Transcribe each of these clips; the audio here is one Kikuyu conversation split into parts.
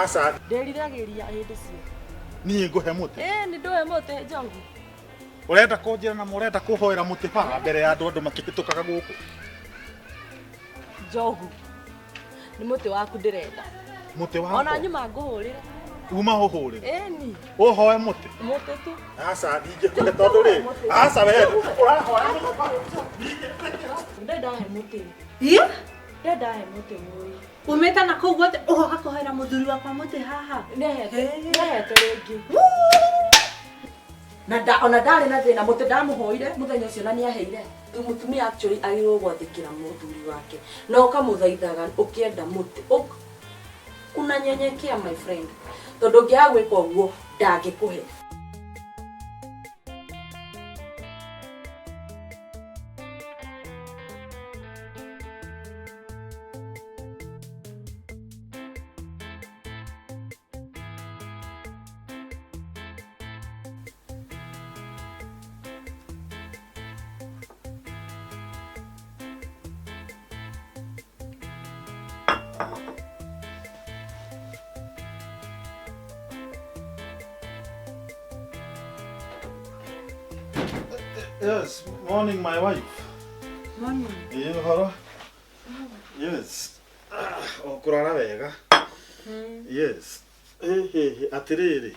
Aca. Ndĩriragĩria hĩndĩ ciothe. Niĩ ngũhe mũtĩ? Ĩĩ nĩ ndũhe mũtĩ Njogu. Ũrenda kũnjĩra na ũrenda kũhoera mũtĩ bara mbere ya andũ andũ makĩhĩtũkaga gũkũ? Njogu. Nĩ mũtĩ waku ndĩrenda. Mũtĩ wakwa? Ona nyuma ngũhũrĩre. Uma ũhũrĩre? Ĩni. Ũhoe mũtĩ? Mũtĩ tu. Aca ndingĩkũhe tondũ rĩ, aca we ũrahoya mũtĩ. Ndenda he mũtĩ. Ĩ? Ndenda he mũtĩ mũi. Umĩte na kũu guothe ũgoka kũhoera mũthuri wakwa mũtĩ haha. Nĩahete nĩahete rĩngĩ. Na nda ona ndarĩ na thĩna mũtĩ ndamũhoire mũthenya ũcio na nĩaheire. Mũtumia actually agĩrĩirwo gwathĩkĩra mũthuri wake na ũkamũthaithaga ũkĩenda mũtĩ. Unanyenyekea my friend tondũ ũngĩaga gwĩka ũguo ndangĩkũhe. Yes, morning my wife. Morning. Ĩ ũhoro? Yes. Ah, O kũrara wega. Yes. Ĩ hĩ hĩ atĩrĩrĩ.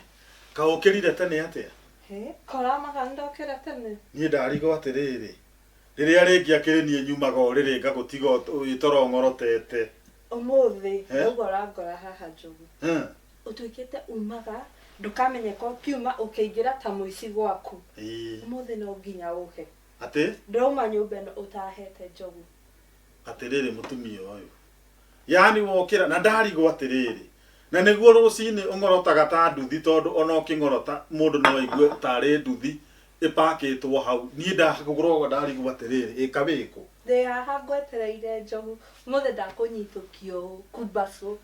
Kaũkĩrire tene atĩa? Hĩ, koramaga ndokĩra tene. Niĩ ndarigwo atĩrĩrĩ. Rĩrĩa rĩngĩ akĩrĩ niĩ nyumaga ũrĩrĩ ngagũtiga wĩ toro ng'orotete. Ũmũthĩ Eh? ũguo ũrangora haha Njogu. Hmm. Ũtuĩkĩte umaga ndũkamenye ko ũkiuma ũkĩingĩra ta mũici gwaku. Ĩĩ. Ũmũthĩ no nginya ũhe. Atĩ? Ndĩrauma nyũmba ĩno ũtahete Njogu. Atĩrĩrĩ mũtumia ũyũ. Yaani wokĩra na ndarigwo atĩrĩrĩ. Na nĩguo rũcinĩ ũng'orotaga ta nduthi tondũ ona ũkĩng'orota mũndũ no aigue tarĩ nduthi ĩpakĩtwo hau. Niĩ ndakũrogwo ndarigwo atĩrĩrĩ ĩka wĩkũ. Ndĩ haha ngwetereire Njogu. Ũmũthĩ ndakũnyitũkia ũũ kumbacũ.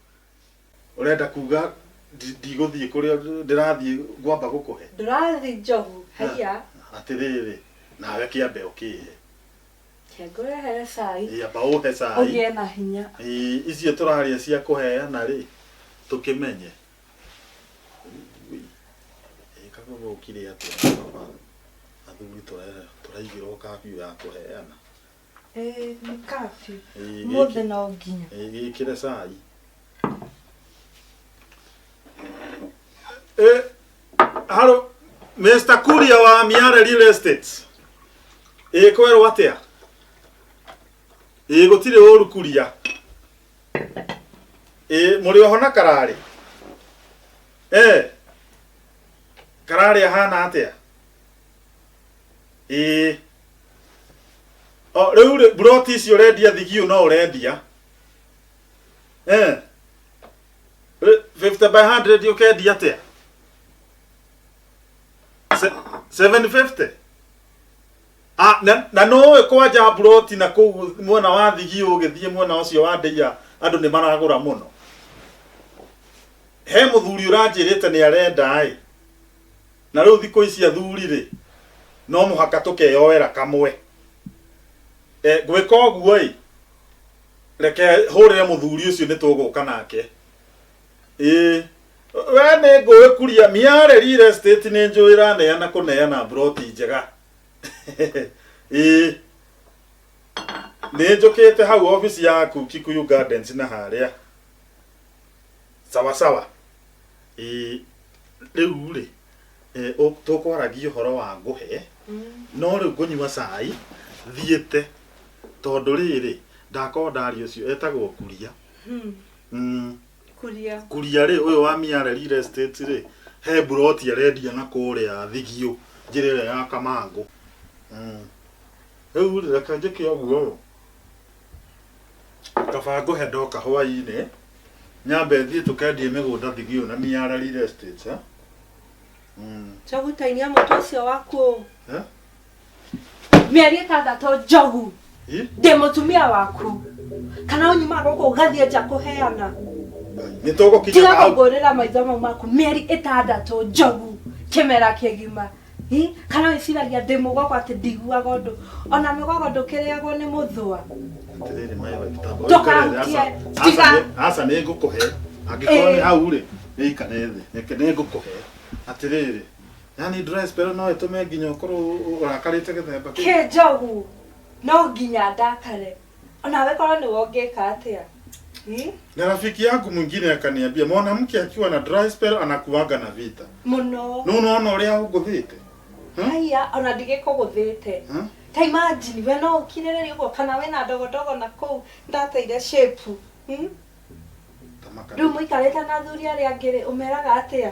Ũrenda kuga ndigũthiĩ kũrĩa ndĩrathiĩ ngwamba gũkũhe? Ndũrathiĩ Njogu, haiya. Atĩrĩrĩ, nawe kĩambe ũkĩhe. Reke ngũrehere cai. Ĩ, amba ũhe cai. Ũgĩe na hinya. Ĩ, icio tũraria cia kũheana rĩ, tũkĩmenye. Ĩ, kagogo ũkire atĩa baba? Athuri tũraigĩrwo curfew ya kũheana. Ĩ, nĩ curfew. Ĩ, Ũmũthĩ no nginya. Ĩ, gĩkĩre cai. Ĩ, haro, Mr. Kuria wa Miare Real Estate. Ĩ, kwerwo atĩa? Ĩ, gũtirĩ ũru Kuria. Ĩ, mũrĩ oho na Kararĩ? Ĩ, Kararĩ ahana atĩa? Ĩ, o, rĩu rĩ, mburoti icio ũrendia Thigiũ no ũrendia? Ĩ, 50 by 100 ũkendia atĩa? 750? Ah, na nũĩ kwanja mburoti na kũu mwena wa Thigiũ ũgĩthiĩ mwena ũcio wa Ndeiya andũ nĩ maragũra mũno. He mũthuri ũranjĩrĩte nĩ arenda ĩ. Na rĩu thikũ ici athuri rĩ, no mũhaka tũkeyoera kamwe. E, ngwĩka ũguo ĩ, reke hũrĩre mũthuri ũcio nĩ tũgũka nake. Ĩ, we nĩ ngũĩ Kuria, Miare Real Estate nĩ njũĩ ĩraneana kũneana mburoti njega. Ĩ, nĩ njũkĩte hau obici yaku Kikuyu Gardens na harĩa. Sawa sawa. Ĩ, rĩu rĩ, tũkwaragia ũhoro wa ngũhe, no rĩu ngũnyua cai thiĩte tondũ rĩrĩ ndakorwo ndaria ũcio etagwo Kuria. Kuria. Kuria rĩ, ũyũ wa Miare Real Estate rĩ, he mburoti arendia na kũrĩa Thigiũ, njĩra ĩrĩa ya Kamangũ. Rĩu rĩ, reke njĩke ũguo. Kaba ngũhe ndoka hwainĩ, nyambe thiĩ tũkendie mĩgũnda Thigiũ na Miare Real Estate. Eh? Njogu tainia mũtwe ũcio waku. Eh? Mĩeri ĩtandatũ Njogu. Ĩ? Ndĩ mũtumia waku. Kana ũnyumaga gũkũ ũgathiĩ nja kũheana. Nĩ tũgũkinya Tiga hau. kũngũrĩra maitho mau maku mĩeri ĩtandatũ Njogu kĩmera kĩgima. Hi? Kana wĩciragia ndĩ mũgogo atĩ ndiguaga ũndũ. Ona mũgogo ndũkĩrĩagwo nĩ mũthũa. Atĩrĩrĩ my wife, tamba Ndũkahutie. ũikarĩre, aca, Tiga. aca nĩ ngũkũhe. Angĩkorwo nĩ Ĩĩ. hau rĩ, nĩ ikare thĩ. Reke nĩ ngũkũhe. Atĩrĩrĩ, yani dry spell no ĩtũme nginya ũkorwo ũrakarĩte gĩthemba kĩu. Kĩ Njogu, no nginya ndakare. Onawe korwo nĩwe ũngĩka atĩa? Hmm? Na rafiki yangu mwingine akaniambia mwanamke akiwa na dry spell anakuanga na vita. Mũno. No unaona ũrĩa ũngũthĩte? Hmm? Haiya, ona ndigĩkũgũthĩte. Hmm? Ta imagine we no ũkirĩrĩrie ũguo kana wĩna ndogondogo na kũu ndateire shape. Hmm? Tamaka. Rĩu mũikarĩte na athuri arĩa angĩ rĩ, ũmeraga atĩa?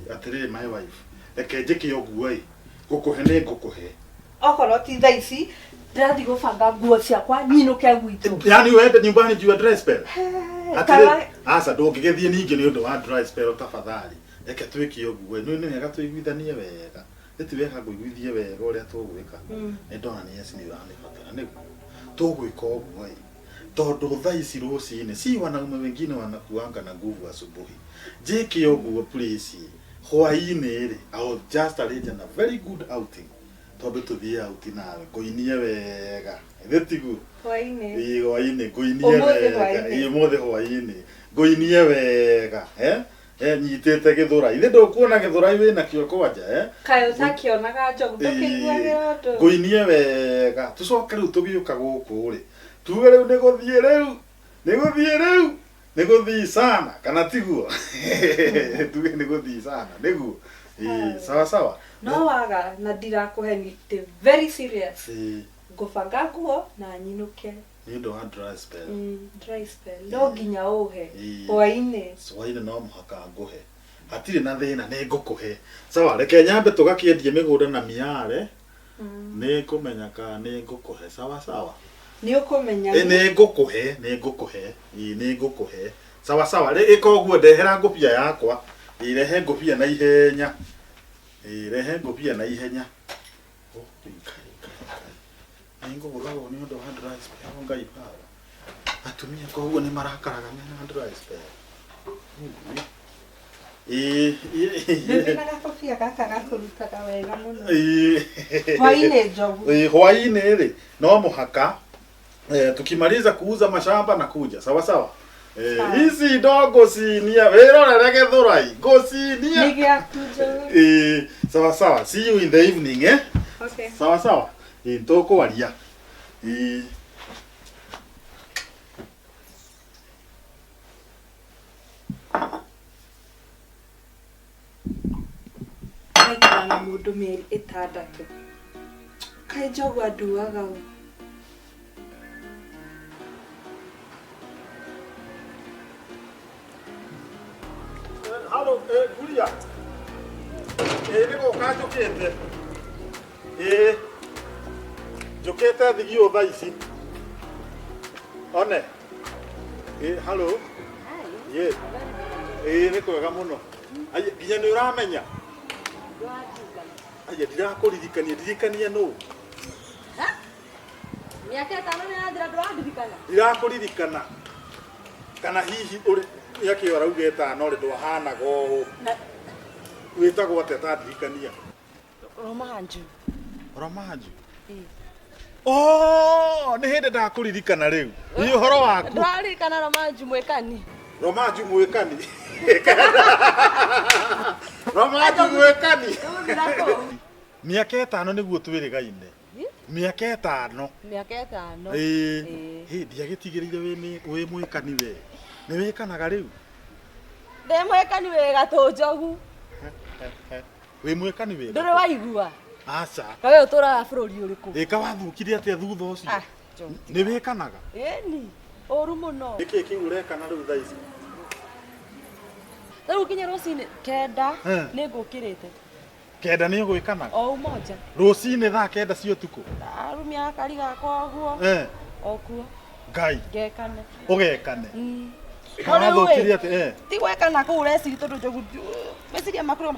Atĩrĩrĩ my wife, reke njĩke ũguo ĩ, ngũkũhe nĩ ngũkũhe. Okorwo ti thaa ici, ndĩrathiĩ gũbanga nguo ciakwa nyinũke gwitũ. Yaani uende nyumbani juu ya dry spell? Atĩrĩ, Kana aca ndũngĩgĩthiĩ ningĩ nĩ ũndũ wa dry spell tafadhali. Reke twĩke ũguo ĩ, nĩ wega tũiguithanie wega. Nĩ ti wega ngũiguithie wega ũrĩa tũgwĩka. Nĩ ndona nĩ yes nĩ ũranĩbatara nĩguo. Tũgwĩka ũguo ĩ, tondũ thaa ici rũcinĩ si wanaume wengine wanakuanga na nguvu asubuhi. Njĩke ũguo please, hwaĩ-inĩ rĩ, I will just arrange a very good outing. Twambe tũthiĩ out nawe, ngũinie wega. Githĩ tiguo? Hwaĩ-inĩ. Ĩĩ hwaĩ-inĩ ngũinie Ũmũthĩ wega. hwaĩ-inĩ. Ĩĩ ũmũthĩ hwaĩ-inĩ ngũinie wega. Eh? Eh, nyitĩte gĩthũrai. Ithe ndũkuona gĩthũrai wĩnakĩo kwanja, eh? Kaĩ ũtakĩonaga Njogu ndũkĩiguagĩra ũndũ? Ngũinie wega. Tũcoke rĩu tũgĩũka gũkũ rĩ. Tuge rĩu nĩ gũthiĩ rĩu. Nĩ gũthiĩ rĩu. Nĩ gũthiĩ sana kana tiguo? Tuge nĩ gũthiĩ sana nĩguo. Ĩĩ, sawa sawa. No waga na ndirakũheni ndĩ very serious. Ĩĩ, Ngũbanga nguo na nyinũke. nĩ ũndũ wa dry spell. Dry spell. No nginya ũhe. Ĩĩ. Hwaĩ-inĩ. Hwaĩ-inĩ no mũhaka ngũhe. Hatirĩ na thĩna nĩ ngũkũhe. Sawa, reke nyambe tũgakĩendie mĩgũnda na miare. Nĩ ngũmenya kana nĩ ngũkũhe. Sawa sawa. Nĩ ũkũmenya. Ĩ nĩ ngũkũhe, nĩ ngũkũhe. Ĩ nĩ ngũkũhe. Sawa sawa, rĩ ĩka ũguo ndehera ngũbia yakwa. Ĩ rehe ngũbia na ihenya. Ĩ rehe ngũbia na ihenya. Oh, Ngai, Ngai, Ngai. Nĩ ngũgũthagwo nĩ ũndũ wa dry spell Ngai baba. Atumia koguo nĩ marakaraga mena dry spell. Ĩ Ndĩ na gakobia gaka gakũrutaga wega mũno. ĩ Hwaĩ-inĩ Njogu. Ĩ, hwaĩ-inĩ rĩ no mũhaka tukimaliza kuuza mashamba na kuja sawa sawa. Sawa. Ici ndo ngũcinia wĩrorere gĩthũrai ngũcinia. Nĩ gĩaku Njogu. Ĩ, sawa sawa, see you in the evening eh? Okay. Sawa sawa. Ĩ, tũkwaria. Ĩ. Waikara na mũndũ mĩeri ĩtandatũ. Kaĩ Njogu anduaga ũ? Halo, Kuria. Ĩ nĩ gũka njũkĩte. Ĩ njũkĩte thigio thaa ici. One. Ĩ halo. Ĩ. Ĩ nĩ kwega mũno. Ai nginya nĩ ũramenya. Ai ndirakũririkania, ndirikania nũ. Mĩaka ĩtano nĩ yathira ndũrandirikana. Ndirakũririkana. Kana hihi ũrĩ mĩaka ĩyo arauga ĩtano rĩ ndwahanaga ũũ. Wĩtagwo atĩa ta ndirikania? Romanju. Romanju. Oh, nĩ hĩndĩ ndakũririkana rĩu. Nĩ ũhoro waku. Ndũraririkana Romanju mwĩkani. Romanju mwĩkani. Romanju mwĩkani. Mĩaka ĩtano nĩguo twĩrĩgaine. Mĩaka ĩtano. Mĩaka ĩtano. Ĩĩ. Ĩĩ. Hĩ, ndiagĩtigĩrĩire wĩ mwĩkani we. Nĩ wĩkanaga rĩu? Ndĩ mwĩkani wĩ gatũ Njogu. Wĩ mwĩkani wĩ Ndũrĩ gatũ? waigua. Aca. Kawe ũtũraga bũrũri ũrĩkũ? Ĩ kawathũkire atĩa thutha ũcio? Ah, Njogu. Nĩ wĩkanaga? Ĩni. Ũru mũno. Nĩkĩ kĩu ũrekana rĩu thaa ici? Rĩu nginya rũcinĩ kenda Eh. nĩ ngũkĩrĩte. Kenda nĩ ũgwĩkanaga? O umoja. Rũcinĩ thaa kenda cia ũtukũ? Ndarumia gakari gakwa ũguo. Eh. O kuo. Ngai. Ngekane. Ũgekane. No rĩu Wathũkirie ĩ, atĩa? Eh. ti gwekana kũu ũreciria tondũ Njogu meciria maku rĩu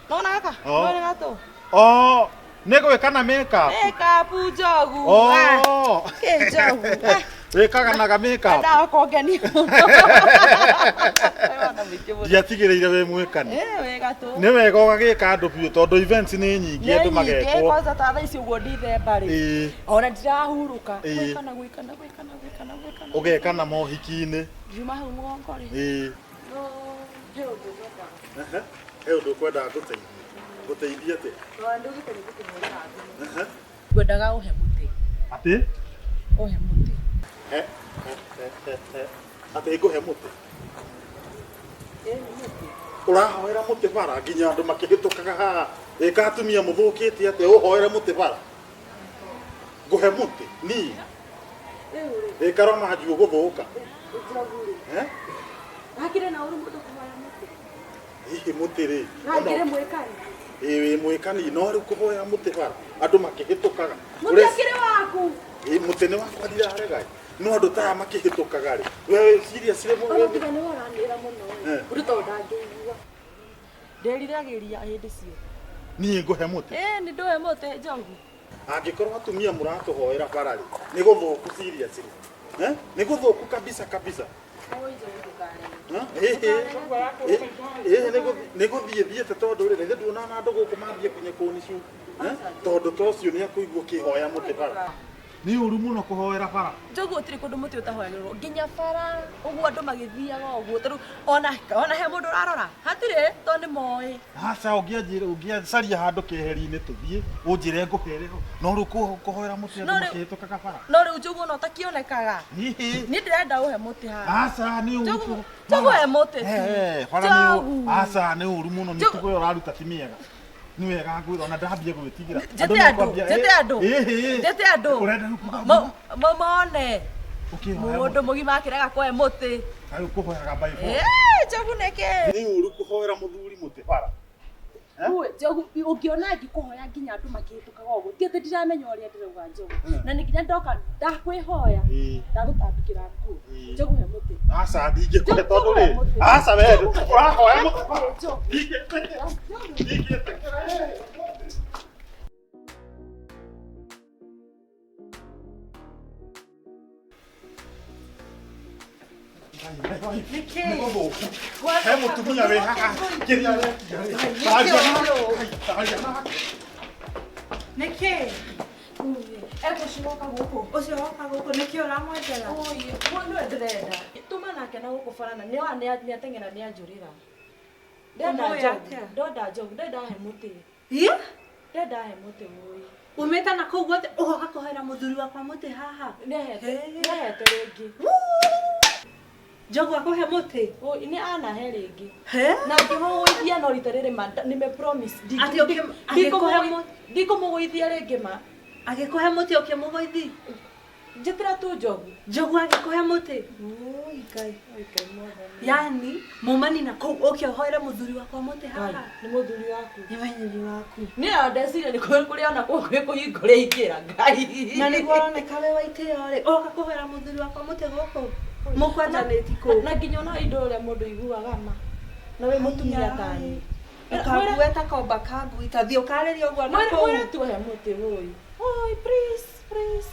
nona gaka Oh. nona gatũ Oh, nĩ gwĩkana makeup. makeup Njogu. Ah, Oh. kĩ Njogu. Ah, Wĩkaganaga makeup. Endaga kũngenia mũno. Mĩingĩ mũno. Ndiatigĩrĩire wĩ mwĩkani. Eh, wega tu. Nĩ wega ũgagĩka andũ biũ tondũ events nĩ nyingĩ andũ magekwo. Kwanza ta thaa ici ũguo Dithemba rĩ. Ĩĩ. Ona ndirahurũka. Ĩĩ. Gwĩkana gwĩkana gwĩkana gwĩkana gwĩkana. Ũgekana mohiki-inĩ. Ngiuma hau mũgongo rĩ. Ĩĩ. No he ũndũ ngwendaga. Ehe. He ũndũ ũkwendaga ngũteithie. Ngũteithie atĩa? No ndũgĩte nĩ gũkũhũrĩra thimũ. Ehe. Ngwendaga ũhe mũtĩ. Atĩ? Ũhe mũtĩ. He, he, he, he, he. Atĩ ngũhe mũtĩ? Ĩĩ nĩ mũtĩ. Ũrahoera mũtĩ bara nginya andũ makĩhĩtũkaga haha. Ĩka atumia mũthũkĩte atĩa ũhoere mũtĩ bara? Ngũhe mũtĩ? Niĩ? Rĩu rĩ. Ĩka roma njuũ gũthũka. Njogu rĩ. Eh? Hakĩrĩ na ũru mũndũ kũhoya mũtĩ. Hihi mũtĩ rĩ. Na ngĩrĩ mwĩkani. Ĩĩ wĩ mwĩkani no rĩu kũhoya mũtĩ bara andũ makĩhĩtũkaga. Mũtĩ ũkĩrĩ waku. Ĩĩ mũtĩ nĩ wakwa ndirarega. No andũ ta aya makĩhĩtũkaga rĩ. We serious rĩ Ona tiga nĩwe ũranĩra mũno ĩ. Eh. Ũndũ tondũ ndangĩigua. Ndĩriragĩria hĩndĩ ciothe. Niĩ ngũhe mũtĩ. Ĩĩ nĩ ndũhe mũtĩ Njogu. Angĩkorwo atumia mũratũhoera bara rĩ, nĩ gũthũku serious rĩ. Eh? Nĩ gũthũku kabisa kabisa. Oi Njogu ndũkarege. Eh? Ĩĩ ĩĩ nĩ gũthiĩ thiĩte tondũ rĩ, rĩrĩa nduonaga na andũ gũkũ mathiĩ kũnyekwo nĩ cu. Eh? Tondũ ta ũcio nĩ akũigua ũkĩhoya mũtĩ bara. Nĩ ũru mũno kũhoera bara. Njogu gũtirĩ kũndũ mũtĩ ũtahoyagĩrwo nginya bara ũguo andũ magĩthiaga ũguo tondũ ona ona he mũndũ ũrarora hatirĩ tondũ nĩ moĩ. Aca ũngĩanjĩra ũngĩacaria handũ keheri-inĩ tũthiĩ ũnjĩre ngũhere ho no rĩu kũhoera mũtĩ andũ No rĩu- makĩhĩtũkaga bara. No rĩu Njogu ona ũtakĩonekaga. Hihi. Niĩ ndĩrenda ũhe mũtĩ haha. Aca nĩ ũru. Njogu Njogu he mũtĩ tu. Eh, bara nĩ ũru. Njogu. Aca nĩ ũru mũno Njogu. mĩtugo ĩyo ũraruta ti mĩega. Nĩ wega ngwĩra ona ndambia gwĩtigĩra. Njĩte andũ, njĩte andũ. Njĩte andũ. Ũrenda rĩu kuga Mone. ũkĩhoya Mũndũ mũgima akĩrega kũhe mũtĩ. Rĩu kũhoyaga by force. Ĩĩ Njogu nĩkĩ? Nĩ ũru kũhoera mũthuri mũtĩ bara. Uwe, Njogu ũngĩona ngĩkũhoya nginya andũ makĩhĩtũkaga ũguo ti atĩ ndiramenya ũrĩa ndĩrauga Njogu. Na nĩ nginya ndoka ndakwĩhoya Ĩĩ. ndagũtambĩkĩra nguo. Ĩĩ. Njogu he mũtĩ. Aca ndingĩkũhe Njogu, tondũ rĩ. he mũtĩ. Aca we ũrahoya mũtĩ bara. Njogu. Ndingĩtĩkĩra. Ndingĩtĩkĩra. Nĩkĩ? Nĩ gũthũku. He mũtumia wĩ haha kĩrĩa arekia rĩ. Aria nake. Aria nake. Nĩkĩ? Egũcoka gũkũ. Ũcio woka gũkũ nĩkĩ ũramwendera? Oi, nĩwe ndĩrenda. Tuma nake na gũkũ bara na nĩoa nĩateng'era nĩanjũrĩra. Ndenda Ũmũĩ Njogu, atĩa? ndenda Njogu, ndenda he mũtĩ. Ĩ? Ndenda he mũtĩ wũi. Umĩte na kũu guothe ũgoka kũhoera mũthuri wakwa mũtĩ haha. Nĩahete, Hey. nĩahete rĩngĩ. Njogu akũhe mũtĩ? Oi, nĩ anahe rĩngĩ. He? Na ngĩmũgũithia no rita rĩrĩ ma nĩme promise. Atĩ agĩkũhe mũtĩ? Ndikũmũgũithia rĩngĩ ma. Agĩkũhe mũtĩ ũkĩmũgũithi? Njĩtĩra tu Njogu. Njogu agĩkũhe mũtĩ? Oi Ngai. Oi Ngai mwathani. Yani mumani na kũu ũke ũhoere mũthuri wakwa mũtĩ Ngai, haha. nĩ mũthuri waku. Nĩ mũthuri waku. Nĩ ndeciria nĩ kũrĩ ona kũu kwĩ kũhingũrĩa ingĩra Ngai. Na nĩguo ũroneka wĩ wa itĩo rĩ, ũroka kũhoera mũthuri wakwa mũtĩ gũkũ? Mũkwanjanĩti kũ? Na nginya ona indo ũrĩa mũndũ aiguaga ma. Na wĩ mũtumia tani. Ũkangue ta komba ka ngui ta thiĩ ũkarĩrie ũguo na Mwĩre kũu. mwĩre tu he mũtĩ wũi. Oi please please.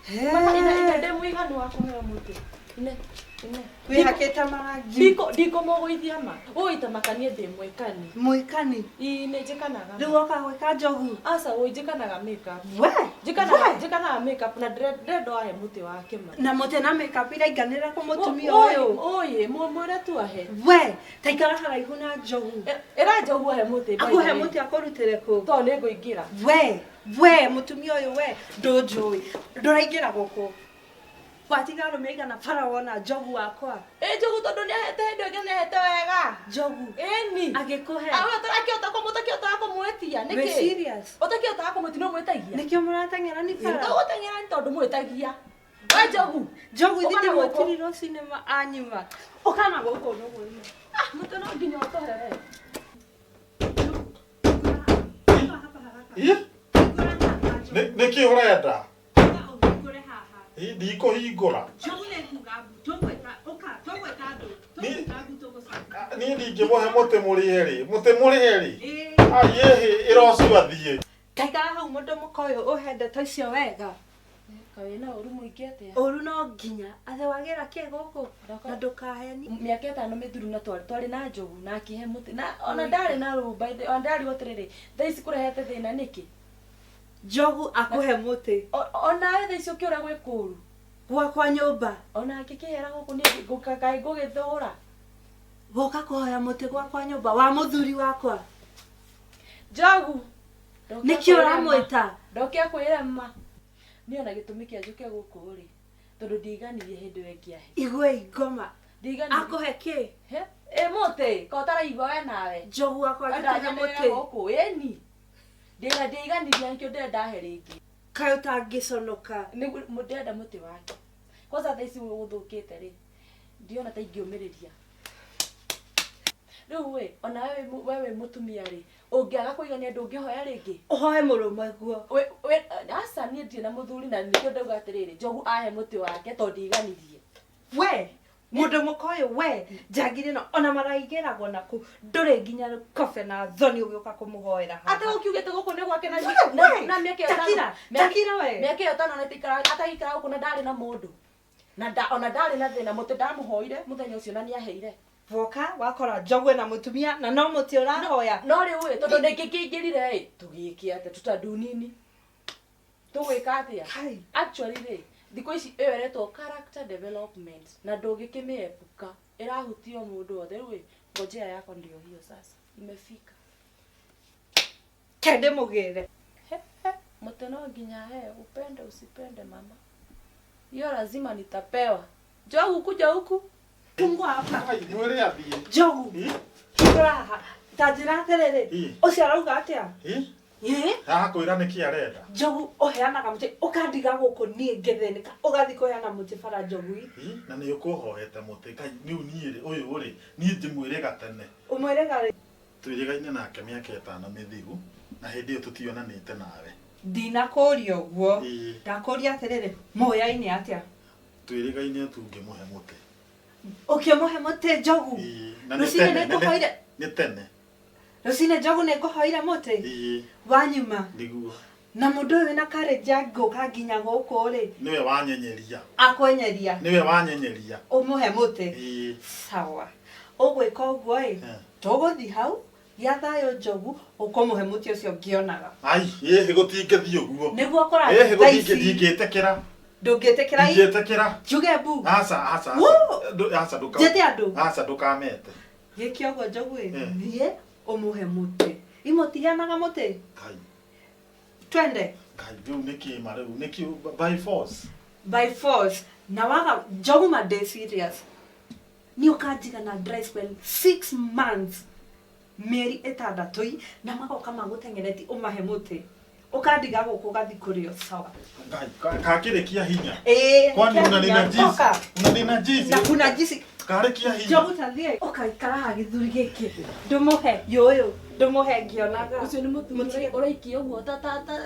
He. Mama ine ine ndĩ mũiganu wa kũheo mũtĩ. Ine ine. Wĩhakĩte marangi. Ndikũ ndikũmũgũithia ma. Ũi ta makanie ndĩ mwĩkani. Mwĩkani. Ii nĩ njĩkanaga. Rĩu woka gwĩka njogu. Aca ũi njĩkanaga makeup. We. Njĩkanaga We. njĩkanaga makeup na ndĩrenda ahe mũtĩ wake ma. Na mũtĩ na makeup irainganĩra kũ mũtumia Oi, ũyũ. Oi mwĩre tu ahe. We, ta ikara haraihu na njogu. Ĩra Njogu ahe mũtĩ. by the Akũhe way. mũtĩ akũrutĩre kũ? Tondũ nĩ ngũingĩra. We, we mũtumia ũyũ we ndũnjũĩ. Ndũraingĩra gũkũ. Watiga arũme aigana bara wona njogu wakwa. Ĩ Njogu tondũ nĩahete hĩndĩ ĩngĩ nĩahete wega. Njogu. Ĩni. Agĩkũhe. Awe ũtarakĩhota ũtakĩhotaga kũmwĩtia Wĩ nĩkĩ? serious? Ũtakĩhotaga kũmwĩtia no mwĩtagia. Nĩkĩo mũrateng'era ni bara? Tũgũteng'era nĩ tondũ mwĩtagia. We Njogu. Njogu ithi Ũka na gũkũ. ndimwĩtirire cinema anyuma. Ũka na gũkũ nũguo. Ah, mũtĩ no nginya ũtũhe we. Ĩ? Nĩkĩ ũrenda? Ĩ, Ndikũhingũra. Niĩ ndingĩmũhe mũtĩ mũrĩhe rĩ. Mũtĩ mũrĩhe rĩ. Ai ĩhĩ ĩra ũcio athiĩ. Taikara hau mũndũ mũka ũyũ ũhe ndeto icio wega. Kaĩ na ũru mũingĩ atĩa? Ũru no nginya athe wagĩra kĩ gũkũ na ndũkaheni. Mĩaka 5 mĩthiru na twarĩ na njogu na akĩhe mũtĩ na ona ndarĩ na rũmba ona ndarigwo atĩrĩrĩ, thaa ici kũrehete thĩna nĩkĩ? Njogu akũhe mũtĩ. Onawe thaa ici ũkĩũra gwĩ kũru. Gwakwa nyũmba. Ona angĩkĩhera gũkũ niĩ kaĩ ngũgĩthũra. Gũka kũhoya mũtĩ gwakwa nyũmba wa mũthuri wakwa. Njogu. Nĩkĩ ũramwĩta? Ndoke kwĩra ma. Niĩ ona gĩtũmi kĩa njũke gũkũ rĩ, tondũ ndiganirie hĩndĩ ĩyo ĩngĩ ahe. Igwe ingoma. Ndiganirie. Akũhe kĩ? Ĩ mũtĩ, ko ũtaraigua we nawe. Njogu wakwa angĩkũhe mũtĩ. Gũkũ ĩni. Ndĩna ndiganirie nĩkĩo ndĩrenda ahe rĩngĩ. Kaĩ ũtangĩconoka. Nĩguo ndĩrenda mũtĩ wake. Kwanza thaa ici gũthũkĩte rĩ, ndiona ta ingĩũmĩrĩria. Rĩu ĩ, ona we wĩ mũtumia rĩ, ũngĩaga kũigania ndũngĩhoya rĩngĩ? Ũhoe mũrũme guo. Aca niĩ ndirĩ na mũthuri na nĩkĩo ndauga atĩrĩrĩ, Njogu ahe mũtĩ wake tondũ ndiganirie. We, mũndũ mũka ũyũ we, njangiri ĩno ona maraigĩragwo naku, ndũrĩ nginya kobe na thoni ũgĩũka kũmũhoera haha. Ate ũkiugĩte gũkũ nĩ gwake na We, na mĩaka ĩyo takira, takira we. Mĩaka ĩyo 5 ataikara gũkũ na ndarĩ na mũndũ. Na ona ndarĩ na thĩna, mũtĩ ndamũhoire mũthenya ũcio na nĩaheire. Woka wakora njogu na mũtumia na no mũtĩ ũrahoya. No rĩu ĩ, tondũ ndĩngĩkĩingĩrire ĩ, tũgĩke atĩa tũtandu nini? Tũgwĩka atĩa? Actually rĩ, thikũ ici ĩyo ĩretwo character development na ndũngĩkĩmĩepuka. Ĩrahutia o mũndũ wothe. Rĩu ĩ, ngojea yako ndio hiyo sasa. Imefika. Kende mũgĩre. Mũtĩ no nginya heo, upende usipende mama. Hiyo lazima nitapewa. Njogu kuja huku. Tungwa hapa. Mwĩre athiĩ. Njogu. Hingũra haha. Ta njĩra atĩrĩrĩ, ũcio arauga atĩa? Haha kwĩra nĩkĩ arenda. Njogu ũheanaga mũtĩ ũkandiga gũkũ niĩ ngĩthĩnĩka ũgathiĩ kũheana mũtĩ bara njogu. Na nĩ ũkũhoete mũtĩ kai rĩu niĩ rĩ ũyũ rĩ niĩ ndĩmwĩre gatene. Ũmwĩre rĩ? Twĩrĩgaine nake mĩaka 5 mĩthiru na hĩndĩ ĩyo tũtionanĩte nawe. Ndinakũria ũguo. Ndakũria atĩrĩrĩ, mũyaine atĩa? Twĩrĩgaine tu ngĩmũhe mũtĩ. Ũkĩmũhe mũtĩ njogu? Rũcinĩ nĩngũhoire. Nĩ tene. Rũcinĩ njogu nĩngũhoire mũtĩ? Wanyuma. Nĩguo. Na mũndũ ũyũ wĩna courage angĩũka nginya gũkũ rĩ. Nĩwe wanyenyeria. Akwenyeria. Nĩwe wanyenyeria. Ũmũhe mũtĩ. Sawa. Ũgwĩka ũguo ĩ, tũgũthiĩ hau gĩa thayũ njogu ũkũmũhe mũtĩ ũcio ngĩonaga. Ai, ĩhĩ gũtingĩthiĩ ũguo. Nĩguo kũrathiĩ thaa ici. Ndingĩtĩkĩra. Ndũngĩtĩkĩra. Ndingĩtĩkĩra. Njuge mbu. Aca, aca. Aca ndũka. Njĩte andũ. Aca ndũkamete. Gĩke ũguo njogu ĩ, thiĩ ũmũhe mũtĩ. Imũtiheanaga mũtĩ? Kai. Twende. Kai rĩu nĩkĩ ma rĩu nĩkĩ by force. By force. Na waga njogu ma ndĩ serious. Nĩ ũkanjiga na dry spell 6 months. Mĩeri 6 na magoka magũteng'eretie ũmahe mũtĩ. Ũkandiga gũkũ ũgathiĩ kũrĩo sawa. Kakĩrĩkia hinya. Ĩĩ. Kwani unaninajisi? Unaninajisi? Na kunajisi. Karĩkia hinya. Njogu ta thiĩ ũkaikara haha gĩthuri gĩkĩ. Ndũmũhe yũyũ, ndũmũhe ngĩonaga. Ũcio nĩ mũtumia ũraikia ũguo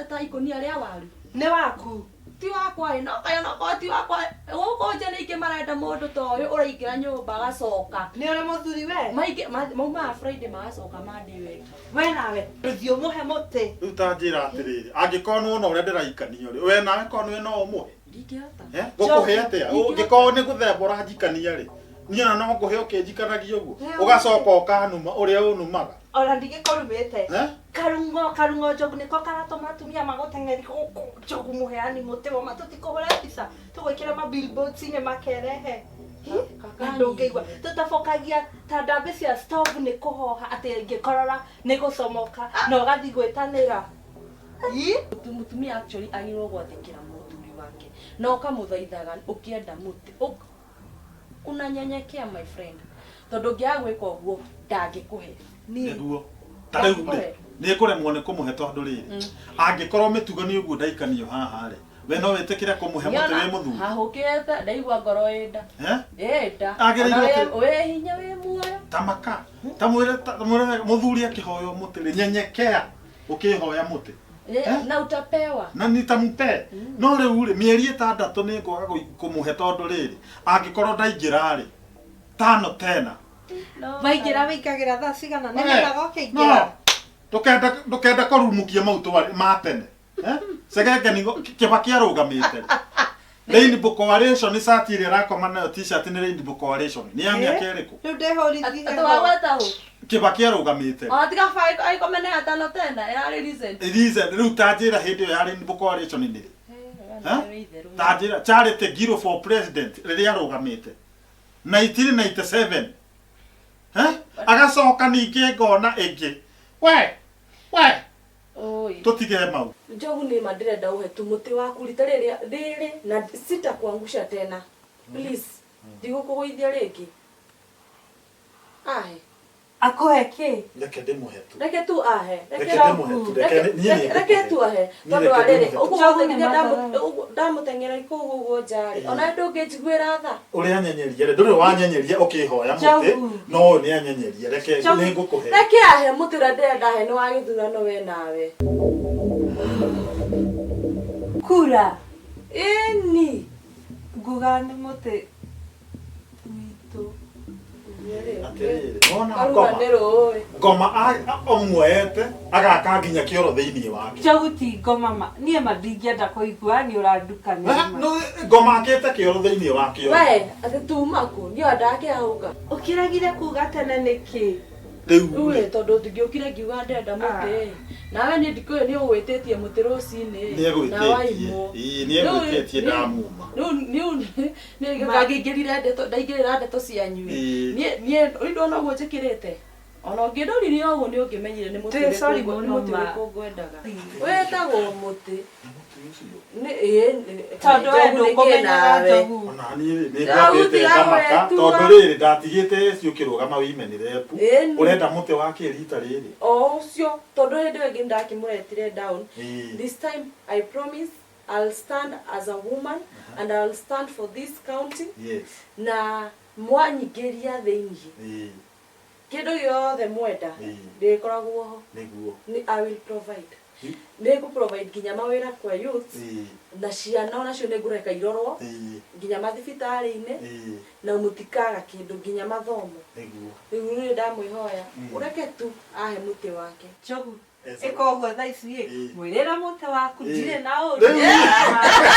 ta ikũnia rĩa waru. Nĩ waku. Ti wakwa ĩ, no kaya no korwo ti wakwa. Gũkũ nja nĩ aingĩ marenda mũndũ ta ũyũ ũraingĩra nyũmba agacoka. Nĩ ũrĩ mũthuri we? Maingĩ maumaga Friday magacoka Monday ĩyo ĩngĩ. We nawe ndũthiĩ ũmũhe mũtĩ. Rĩu ta njĩra atĩrĩrĩ, angĩkorwo nĩ wona ũrĩa ndĩraikanio rĩ, we nawe korwo nĩwe no ũmũhe? Ndingĩhota. Ngũkũhe atĩa? Ũngĩkorwo nĩ gũthemba ũranjikania rĩ, niĩ ona no ngũhe ũkĩnjikanagia ũguo. Ũgacoka ũkanuma ũrĩa ũnumaga. Ona ndingĩkũrumĩte. Karung'o karung'o njogu nĩko karatũma atumia magũteng'eri gũkũ njogu mũheani mũtĩ woma tũtikũhũra mbica tũgwĩkĩra ma billboards-inĩ makerehe. Na ndũngĩigua tũtabokagia ta ndambĩ cia stove nĩ kũhoha atĩ ĩngĩkorora nĩ gũcomoka na ũgathiĩ gwĩtanĩra. Mũtumia actually agĩrĩirwo gwathĩkĩra mũthuri wake na ũkamũthaithaga ũkĩenda mũtĩ. Unanyenyekea my friend tondũ ũngĩaga gwĩka ũguo ndangĩkũhe. Nĩguo. Ta rĩu rĩ, nĩ ngũremwo nĩ kũmũhe tondũ rĩrĩ, angĩkorwo mĩtugo nĩ ũguo ndaikanio haha rĩ, we no wĩtĩkĩre kũmũhe mũtĩ wĩ mũthuri? Hahũkĩte ndaigua ngoro ĩnda. Ĩnda. Wĩ hinya wĩ muoyo. Ta maka. Ta mwĩre mũthuri akĩhoywo mũtĩ rĩ, nyenyekea ũkĩhoya mũtĩ. Na utapewa. Na nitampe. No rĩu rĩ, mĩeri 6 nĩ ngwaga kũmũhe tondũ rĩrĩ, angĩkorwo ndaingĩra rĩ, 5 tena. Waingĩra wĩingagĩra thaa cigana? Nĩ menyaga ũkĩingĩra. Ndũkenda kũrumukia mau twarĩ ma tene. Cegenge nĩgo Kĩbakĩ arũgamĩte. Rainbow Coalition cati ĩrĩa ĩrakoma nayo t-shirt nĩ Rainbow Coalition nĩ ya mĩaka ĩrĩkũ? Rĩu ndĩhũrithie Atĩ wagweta ũ? Kibaki arũgamĩte. Ona tiga aikome na atano tena ĩrarĩ recent. Recent rĩu ta njĩra hĩndĩ ĩyo ya Rainbow Coalition nĩ rĩ? Eh, wĩ itherũ. Ta njĩra Charity Ngilu for president rĩrĩa arũgamĩte 1997. Eh? Agacoka ningĩ ngona ĩngĩ. We we Oi. tũtige mau. Njogu nĩ ma ndĩrenda ũhe tu mũtĩ waku rita rĩrĩa rĩrĩ na sitakuangusha tena. Please. Ndigũkũgũithia rĩngĩ. Ahe. Akũhe kĩ? Reke ndĩmũhe tu. Reke tu ahe. Reke ndĩmũhe tu. Reke niĩ nĩ Reke ngũkũhe. tu ahe. Niĩ Tondũ reke wa rĩrĩ, ndĩmũhe tu. ũguo Njogu wothe nĩ nginya matharau. ũguo ndamũteng'era kũu ũguo nja rĩ, ona ndũngĩnjiguĩra tha. Ũrĩa anyenyeria rĩ, ndũrĩ wanyenyeria ũkĩhoya mũtĩ, Njogu. no ũyũ nĩ anyenyeria. Reke Njogu. nĩ ngũkũhe. Reke ahe mũtĩ ũrĩa ndĩrenda ahe nĩ wa gĩthurano we nawe. Kura. Ĩni. Nguga nĩ mũtĩ witũ. Atĩrĩrĩ, nona Karuga ngoma. nĩ rũĩ. Ngoma amuoete agaka nginya kĩoro thĩinĩ wake. Njogu ti ngoma ma. Niĩ ma ndingĩenda kũigua nĩ ũrandukanĩra Eh, ma. no, ngoma akĩte kĩoro thĩinĩ wa kĩoro. We, atĩ tuma kũ, niĩ ndakĩahũka. Ũkĩregire kuga tene nĩkĩ? Rĩu Rĩu rĩ, rĩ, tondũ ndingĩũkire ngiuga ndĩrenda mũtĩ. Nawe niĩ ndikũĩ nĩ ũgwĩtĩtie mũtĩ rũcinĩ. nĩ Na egwĩtĩtie. waimwo. Ĩĩ, nĩ egwĩtĩtie ndamuma. Rĩu nĩ ngangĩingĩrire ndeto ndaingĩrĩra ndeto cianyu. Ĩĩ. Niĩ niĩ rĩu ndona ũguo njĩkĩrĩte. Ona ũngĩndoririe ũguo nĩ ũngĩmenyire nĩ mũtĩ Ndĩ sorry ũrĩkũ mũno nĩ mũtĩ ma. ũrĩkũ ngwendaga. Wĩtagwo mũtĩ. Na mũtĩ ũcio. Nĩ ĩĩ nĩ- Tondũ we Njogu nĩ kĩ ndũkũmenyaga nawe? njogu. Ona niĩ rĩ, nĩ Njogu ngwambĩte tiga ngamaka gwĩtua. tondũ rĩrĩ ndatigĩte eci ũkĩrũgama women rep. Ĩĩ. Ũrenda mũtĩ wa kĩ rita rĩrĩ? O ũcio tondũ hĩndĩ ĩyo ĩngĩ ndakĩmũretire down. Ĩĩ. This time I promise I'll stand as a woman and I'll stand for this county Yes. na mwanyingĩria thĩiniĩ Ĩĩ, kĩndũ gĩothe mwenda Ĩĩ. ndĩkoragwo ho nĩguo. Nĩ I will provide Ĩĩ. nĩ ngũ provide nginya mawĩra kwa youth Ĩĩ, na ciana onacio nĩ ngũreka irorwo ĩĩ, nginya mathibitarĩ-inĩ ĩĩ, na mũtikaga kĩndũ nginya mathomo nĩguo. rĩu nĩ ndamwĩhoya Mm. ũreke tu ahe mũtĩ wake Njogu. Esa. Ĩka ũguo thaa ici ĩ. Ĩĩ. Mwĩrĩra mũtĩ waku Ĩĩ. ndirĩ na ũru. Rĩu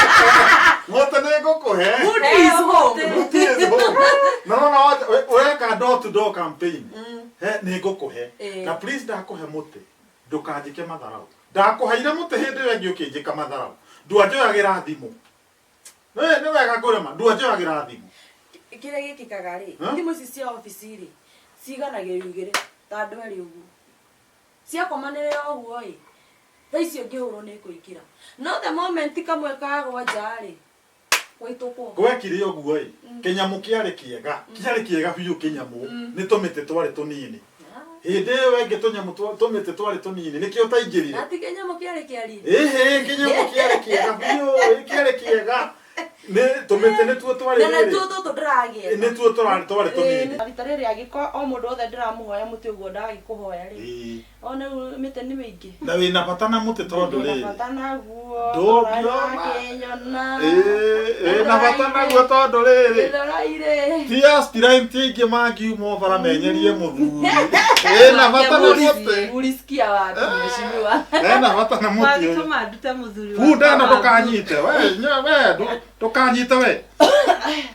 mũtĩ nĩ ngũkũhe. Good is home. Mũtĩ is home. No, no, no, ũreka door to door campaign. He, nĩ ngũkũhe. Ĩĩ. Na please ndakũhe mũtĩ. Ndũkanjĩke matharau. Ndakũheire mũtĩ hĩndĩ ĩyo ĩngĩ ũkĩnjĩka matharau. Ndwanjoyagĩra thimũ. Nĩ wega ngũrema, ndwanjoyagĩra thimũ. Kĩrĩa gĩkĩkaga rĩ Huh? thimũ ici cia obici rĩ ciganagĩrio igĩrĩ ta andũ erĩ ũguo ciakomanĩrĩra ũguo ĩ thaa icio ngĩhũrwo nĩ kũingĩra no the moment kamwe kagwa nja rĩ gwaitũkwo Gwekire ũguo ĩ, kĩnyamũ kĩarĩ kĩega, kĩarĩ kĩega biũ kĩnyamũ, nĩ tũmĩtĩ twarĩ tũnini. Hĩndĩ ĩyo ĩngĩ tũnyamũ tũmĩtĩ twarĩ tũnini, nĩkĩo ũtaingĩrire. na ti kĩnyamũ kĩarĩ kĩarire Ĩhĩ, kĩnyamũ kĩarĩ kĩega biũ, ĩ, kĩarĩ kĩega. Nĩ tũmĩtĩ nĩtuo twarĩ na rĩrĩ. natuo tũtũ ndĩragĩetha Nĩtuo tũrarĩ twarĩ tũnini. Ĩĩ, rita rĩrĩ angĩkorwo o mũndũ wothe ndĩramũhoya mũtĩ ũguo ndagĩkũhoya rĩ Ĩĩ. one rĩu mĩtĩ nĩ mĩingĩ Na wĩna bata na mũtĩ tondũ Ndĩna rĩrĩ. bata naguo Ndũngĩona. kĩnyona Ĩĩ, wĩna bata naguo tondũ rĩrĩ. Gĩthũrairĩ. Ti aspirant aingĩ mangiuma bara menyerie mũthuri. Wĩna bata na mũtĩ. Ulisikia wapi mheshimiwa? Ena bata na mũtĩ ũyũ. Wagĩtũma ndute mũthuri Bunda ĩno wakwa wa ndũkanyite we, we, ndũkanyite we.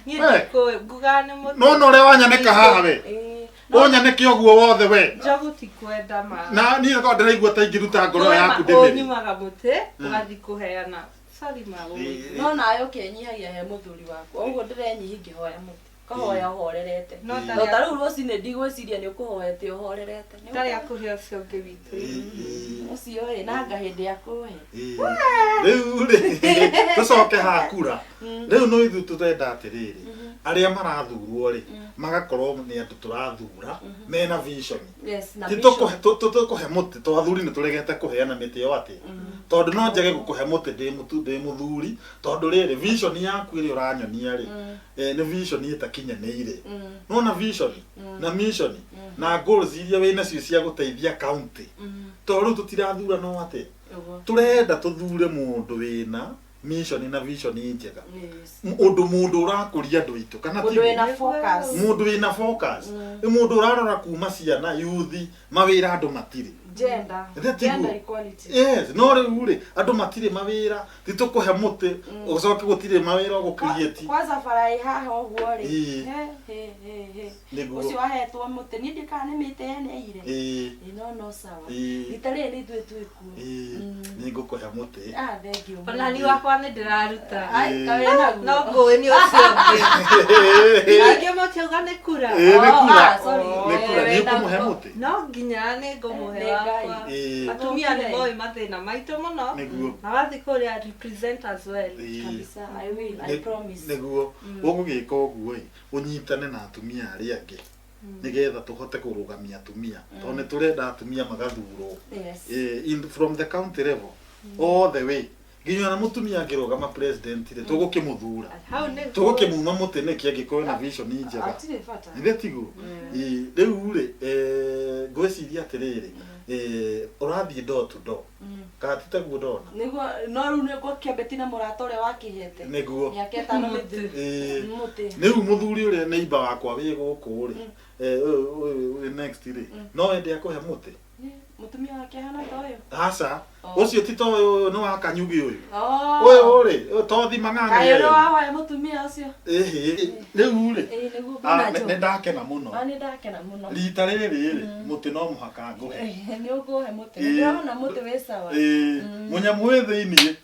Niĩ We. ndikũĩ, ngugaga nĩ mũtĩ. No no ũrĩa wanyanĩka haha we. Ĩĩ. No- Ũnyanĩke ũguo wothe we. Njogu ti kwenda ma. Na niĩ korwo ndĩraigua ta ingĩruta ngoro Wee yaku ma- ndĩmĩrĩe. Ũnyumaga mũtĩ, ũgathiĩ kũheana. Sorry ma gũgũtua. no nawe ũkenyihagia he mũthuri waku ũguo ndĩrenyihia ngĩhoya mũtĩ kahoya ũhorerete No no ta rĩu rũcinĩ ndigwĩciria nĩ ũkũhoete ũhorerete Nĩ ndarĩ akũhe ũcio ũngĩ witũ. ũcio ĩ nanga hĩndĩ ya kũhe Rĩu rĩ, tũcoke hakura. Rĩu no ithuĩ tũrenda atĩrĩrĩ, arĩa marathurwo rĩ, magakorwo nĩ andũ tũrathura mena vision. Yes, na Ti vision. tũkũhe mũtĩ to athuri nĩ tũregete kũheana mĩtĩ ĩyo atĩ tondũ no njage gũkũhe mũtĩ ndĩ mũthuri tondũ rĩrĩ vision yaku ĩrĩa ũranyonia rĩ nĩ vision ĩtakinyanĩire. Nona vision na mission na goals iria wĩnacio cia gũteithia county to rĩu tũtirathura no atĩ Ũguo. tũrenda tũthure mũndũ wĩna mission na vision njega. Yes. Ũndũ mũndũ ũrakũria andũ aitũ kana Mũndũ tiguo? wĩna focus. Mũndũ wĩna focus, nĩ mũndũ ũrarora kuma ciana yuthi mawĩra andũ matirĩ. Gender. Githĩ tiguo? Gender equality. Yes, no rĩu rĩ andũ matirĩ mawĩra, ti tũkũhe mũtĩ ũcoke gũtirĩ mawĩra ũgũcreate. Kwanza bara ĩ haha ũguo rĩ. Ĩĩ. He, he, he, he. Nĩguo. Ũcio ahetwo mũtĩ niĩ ndikaga nĩ mĩtĩ yeneire. Ĩĩ. Ĩ, no no sawa. Ĩĩ. Rita rĩrĩ nĩ ithuĩ twĩkuo. Ĩĩ, nĩ ngũkũhe mũtĩ. Ah, thank you. Ona ni wakwa nĩ ndĩraruta. Ai, Ĩĩ. kawĩ naguo. No ngũĩ nĩ ũcio ũngĩ. Ningĩ mũtiauga nĩ kura. Ĩĩ, nĩ Oh, kura. ah, sorry. Nĩ kura, Eh, nĩ wĩna ũkũmũhe guo. mũtĩ. No nginya nĩ ngũmũhe Nĩ Ngai. wakwa. Ĩĩ. Atumia nĩ moĩ mathĩna maitũ mũno. Nĩguo. Na wathiĩ kũrĩa represent as well. Ĩĩ. Kabisa, I will, I promise. Nĩguo ũgũgĩka ũguo ĩ, ũnyitane na atumia arĩa angĩ nĩgetha tũhote kũrũgamia atumia tondũ nĩ tũrenda atumia magathurwo. Yes. From the county level all the way nginya ona mũtumia angĩrũgama president rĩ, tũgũkĩmũthura. Hau nĩguo. Tũgũkĩmuma mũtĩ nĩkĩ angĩkorwo na vision njega? Hatirĩ bata. Nĩ tiguo? Ĩĩ, rĩu rĩ, ngwĩciria atĩrĩrĩ, ũrathiĩ door to door kana ti taguo ndona? Nĩguo, no rĩu nĩ ngũkĩambĩti na mũrata ũrĩa wakĩhete. Nĩguo. Mĩaka ĩtano mĩthiru. Ĩĩ. Mũtĩ. Rĩu mũthuri ũrĩa neighbor wakwa wĩ gũkũ rĩ, ũyũ ũyũ next rĩ, no wende akũhe mũtĩ? Mũtumia wake ahana ta ũyũ. Aca. Oh. Ũcio ti ta ũyũ, nĩ wa kanyugi ũyũ. Oh. Ũyũ rĩ, ũyũ to thima Kaĩ ng'ang'e. ũrĩa wahoya mũtumia ũcio. Ĩhĩ, rĩu rĩ, Ĩĩ, nĩguo ah, mbona nĩ njogu. ndakena mũno. Ah, nĩ ndakena mũno. Rita rĩrĩ rĩ, mũtĩ no mũhaka ngũhe. Nĩ ũkũhe mũtĩ. Ĩĩ. Ndĩrona mũtĩ wĩ sawa. Ĩĩ, mũnyamũ wĩ thĩiniĩ.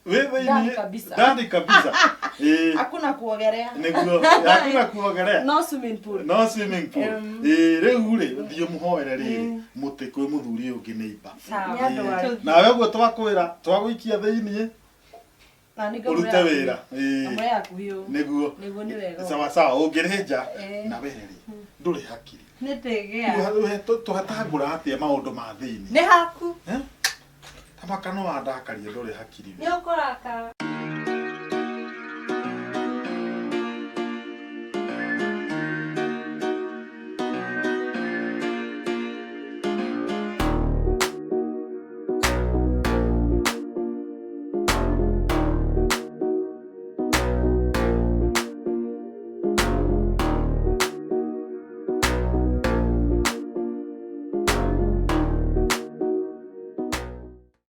Wĩ thĩiniĩ. Ndani kabisa. Ndani kabisa. Ĩĩ. Hakuna kuogelea. Nĩguo, hakuna kuogelea. No swimming pool. No swimming pool. Ĩĩ, rĩu rĩ, thiĩ mũhoere rĩrĩ mũtĩ kwĩ mũthuri ũyũ ũngĩ neighbor. Sawa. Nĩ andũ arĩ. Nawe ũguo twakwĩra, twagũikia thĩiniĩ Na nĩ ũrute wĩra. Ĩĩ. Ngamũre hakuhĩ ũũ. Nĩguo. Nĩguo nĩ wega. Sawa sawa, ũngĩrĩ nja Ĩĩ. na we rĩ, ndũrĩ hakiri. Nĩ ndĩgĩa. Tũhatangũra atĩa maũndũ ma thĩiniĩ? Nĩ haku. Tamaka no wandakaria, ndũrĩ hakiri we. Nĩ ũkũrakara.